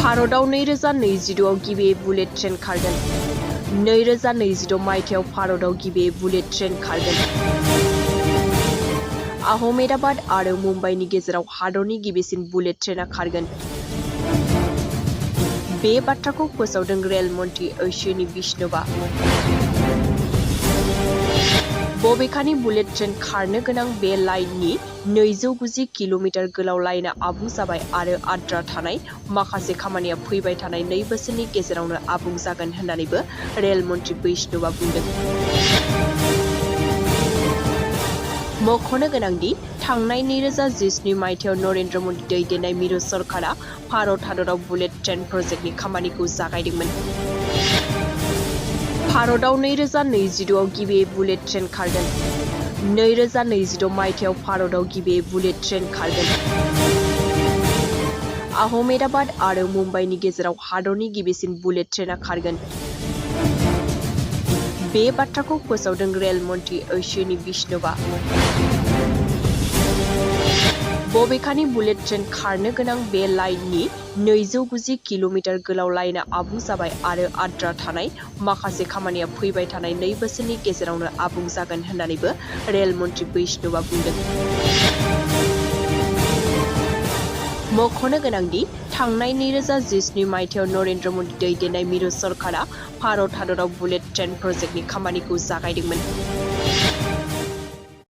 भारतआव 2026 गिबि bullet train खारगोन। 2026 मायथाइयाव भारतआव गिबि बुलेट ट्रेन खारगोन। आहमेदाबाद आरो मुम्बाइनि गेजेराव हादरनि गिबिसिन बुलेट ट्रेना खारगोन। बे बाथ्राखौ फोसावदों रेल मन्थ्रि अश्विनी विष्णुवा। बबेखानि बुलेट ट्रेन खारनो गोनां बे लाइननि 290 किल'मिटार गोलाव लाइनआ आबुं जाबाय आरो आद्रा थानाय माखासे खामानिया फैबाय थानाय 2 बोसोरनि गेजेरावनो आबुं जागोन होननानैबो रेल मन्थ्रि वैष्णुवा बुंदों। मख'नो गोनांदि थांनाय 2017 मायथाइयाव नरेन्द्र मदि दैदेननाय मिरु सरकारा भारत हादराव बुलेट ट्रेन प्रजेक्टनि खामानिखौ जागायदोंमोन। भारतआव 2026 गिबि बुलेट ट्रेन खारगोन। 2026 मायथाइयाव भारतआव गिबि बुलेट ट्रेन खारगोन। आहमेदाबाद आरो मुम्बाइनि गेजेराव हादरनि गिबिसिन बुलेट ट्रेना खारगोन। बे बाथ्राखौ फोसावदों रेल मन्थ्रि अश्विनी विष्णुवा। बबेखानि बुलेट ट्रेन खारनो गोनां बे लाइननि 290 किल'मिटार गोलाव लाइनआ आबुं जाबाय आरो आद्रा थानाय माखासे खामानिया फैबाय थानाय 2 बोसोरनि गेजेरावनो आबुं जागोन होननानैबो रेल मन्थ्रि वैष्णुवा बुंदों। मख'नो गोनांदि थांनाय 2017 मायथाइयाव नरेन्द्र मदि दैदेननाय मिरु सरकारा भारत हादराव बुलेट ट्रेन प्रजेक्टनि खामानिखौ जागायदोंमोन।